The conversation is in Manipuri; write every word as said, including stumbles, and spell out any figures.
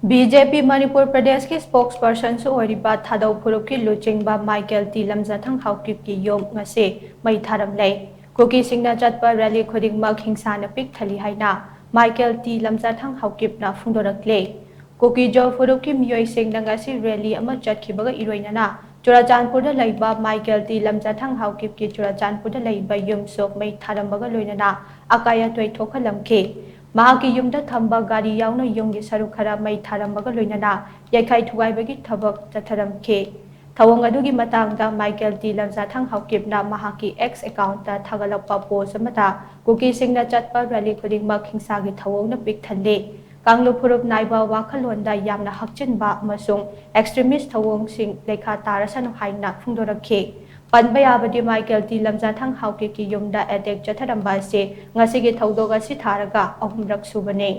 ꯕꯤ ꯖꯦ ꯄꯤ ꯃꯅꯤꯄꯨꯔ ꯄ꯭ꯔꯗꯦꯁꯀꯤ spokespersonꯁꯨ ꯑꯣꯏꯔꯤꯕ ꯊꯥꯗꯧ ꯐꯨꯔꯨꯞꯀꯤ ꯂꯨꯆꯤꯡꯕ ꯃꯥꯏꯀꯦꯜ ꯇꯤ ꯂꯝꯖꯥꯊꯪ ꯍꯥꯎꯀꯤꯞꯀꯤ ꯌꯨꯝ ꯉꯁꯤ ꯃꯩ ꯊꯥꯔꯝꯂꯦ꯫ ꯀꯨꯀꯤꯁꯤꯡꯅ ꯆꯠꯄ rally ꯈꯨꯗꯤꯡꯃꯛ ꯍꯤꯡꯁꯥꯅ ꯄꯤꯛ ꯊꯜꯂꯤ ꯍꯥꯏꯅ ꯃꯥꯏꯀꯦꯜ ꯇꯤ ꯂꯝꯖꯥꯊꯪ ꯍꯥꯎꯀꯤꯞꯅ ꯐꯣꯡꯗꯣꯔꯛꯂꯦ꯫ ꯀꯨꯀꯤ ꯖꯣ ꯐꯨꯔꯨꯞꯀꯤ ꯃꯤꯑꯣꯏꯁꯤꯡꯅ ꯉꯁꯤ rally ꯑꯃ ꯆꯠꯈꯤꯕꯒ ꯏꯔꯣꯏꯅꯅ ꯆꯨꯔꯥꯆꯥꯟꯄꯨꯔꯗ ꯂꯩꯕ ꯃꯥꯏꯀꯦꯜ ꯇꯤ ꯂꯝꯖꯥꯊꯪ ꯍꯥꯎꯀꯤꯞꯀꯤ ꯆꯨꯔꯥꯆꯥꯟꯄꯨꯔꯗ ꯂꯩꯕ ꯌꯨꯝꯁꯨ ꯃꯩ ꯊꯥꯔꯝꯕꯒ ꯂꯣꯏꯅꯅ ꯑꯀꯥꯏ ꯑꯇꯣꯏ ꯊꯣꯛꯍꯜꯂꯝꯈꯤ꯫ ꯃꯍꯥꯛꯀꯤ ꯌꯨꯝꯗ ꯊꯝꯕ ꯒꯥꯔꯤ ꯌꯥꯎꯅ ꯌꯨꯝꯒꯤ ꯁꯔꯨꯛ ꯈꯔ ꯃꯩ ꯊꯥꯔꯝꯕꯒ ꯂꯣꯏꯅꯅ ꯌꯩꯈꯥꯏ ꯊꯨꯒꯥꯏꯕꯒꯤ ꯊꯕꯛ ꯆꯠꯊꯔꯝꯈꯤ꯫ ꯊꯧꯑꯣꯡ ꯑꯗꯨꯒꯤ ꯃꯇꯥꯡꯗ ꯃꯥꯏꯀꯦꯜ ꯇꯤ ꯂꯝꯖꯥꯊꯪ ꯍꯥꯎꯀꯤꯞꯅ ꯃꯍꯥꯛꯀꯤ X accountꯇ ꯊꯥꯒꯠꯂꯛꯄ post ꯑꯃꯗ ꯀꯨꯀꯤꯁꯤꯡꯅ ꯆꯠꯄ rally ꯈꯨꯗꯤꯡꯃꯛ ꯍꯤꯡꯁꯥꯒꯤ ꯊꯧꯑꯣꯡꯅ ꯄꯤꯛ ꯊꯜꯂꯤ꯫ ꯀꯥꯡꯂꯨꯞ ꯐꯨꯔꯨꯞ ꯅꯥꯏꯕ ꯋꯥꯈꯜꯂꯣꯟꯗ ꯌꯥꯝꯅ ꯍꯛꯆꯤꯟꯕ ꯑꯃꯁꯨꯡ extremist ꯊꯧꯑꯣꯡꯁꯤꯡ ꯂꯩꯈꯥ ꯇꯥꯔꯁꯅꯨ ꯍꯥꯏꯅ ꯐꯣꯡꯗꯣꯔꯛꯈꯤ꯫ ꯄꯟꯕ ꯌꯥꯕꯗꯤ ꯃꯥꯏꯀꯦꯜ ꯇꯤ ꯂꯝꯖꯥꯊꯪ ꯍꯥꯎꯀꯤꯞꯀꯤ ꯌꯨꯝꯗ attack ꯆꯠꯊꯔꯝꯕ ꯑꯁꯤ ꯉꯁꯤꯒꯤ ꯊꯧꯗꯣꯛ ꯑꯁꯤ ꯊꯥꯔꯒ ꯑꯍꯨꯝꯔꯛ ꯁꯨꯕꯅꯤ꯫